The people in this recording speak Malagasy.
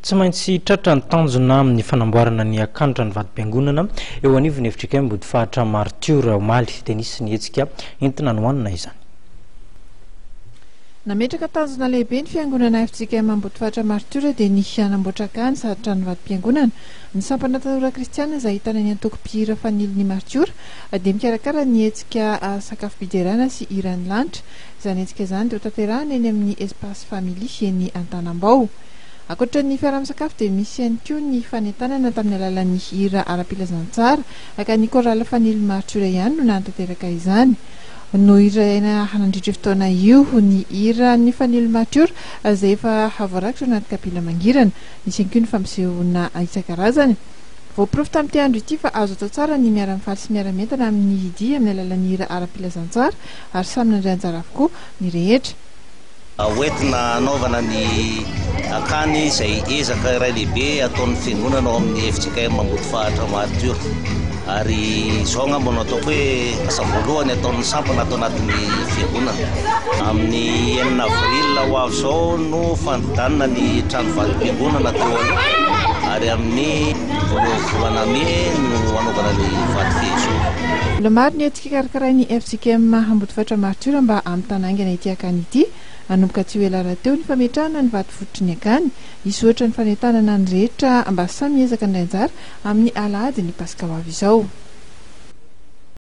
Tsy maintsy tratra ny tanjona amin'ny fanamboarana ny akandra ny vadim-piangonana eo anivon'ny fjkm Ambodifahatra Martiora. Omaly dia nisy ny hetsika entina nohanina izany. Nametraka tanjona lehibe ny fiangonana fjkm Ambodifahatra Martiora dia ny hanamboatra akany sady trano vadim-piangonana. Ny sampana tanora kristiana izay ahitana ny antoko mpihira Fanilo ny Martiora dia mikarakara ny hetsika sakafom-piderana sy hiran'ny lanitra. Izany hetsika izany dia hotanterahina eny amin'ny Espace Family eny Antanambao. Ankoatra ny fiaraha-misakafo dia misy ihany koa ny fanentanana tamin'ny alalan'ny hira ara-pilazantsara ka ny chorale Fanilo Martiora ihany no nanatanteraka izany. Nohiraina nandritra io fotoana io ny hiran'ny Fanilo Martiora izay efa voarakitra ao anaty kapila mangirana. Nisy ihany koa ny fampisehoana isan-karazany. Voaporofo tamin'ity andro ity fa azo atao tsara ny miara-mifaly sy miara-mientana amin'ny dihy amin'ny alalan'ny hira ara-pilazantsara ary samy nandray anjara avokoa ny rehetra. Hoentina hanaovana ny akany izay ezaka iray lehibe ataon'ny fiangonana ao amin'ny fjkm Ambodifahatra Martiora. Ary izao angamba no ataoko hoe asa voalohany ataon'ny sampana ato anatin'ny fiangonana. Amin'ny enina avril ho avy izao no fandodanana ny trano vadim-piangonana teo aloha ary amin'ny voalohan'ny volana mey no hanaovana ny vato fehizoro. Mbola maro ny hetsika Karakarain'ny fjkm Ambodifatra Martiora mba hamitana haingana ity akany ity. Hanomboka tsy ho ela rahateo ny fametrahana ny vato fototry ny akany. Hisy ohatra ny fanentanana ny rehetra mba samy hiezaka handray anjara amin'ny alahadin'ny Paska ho avy izao.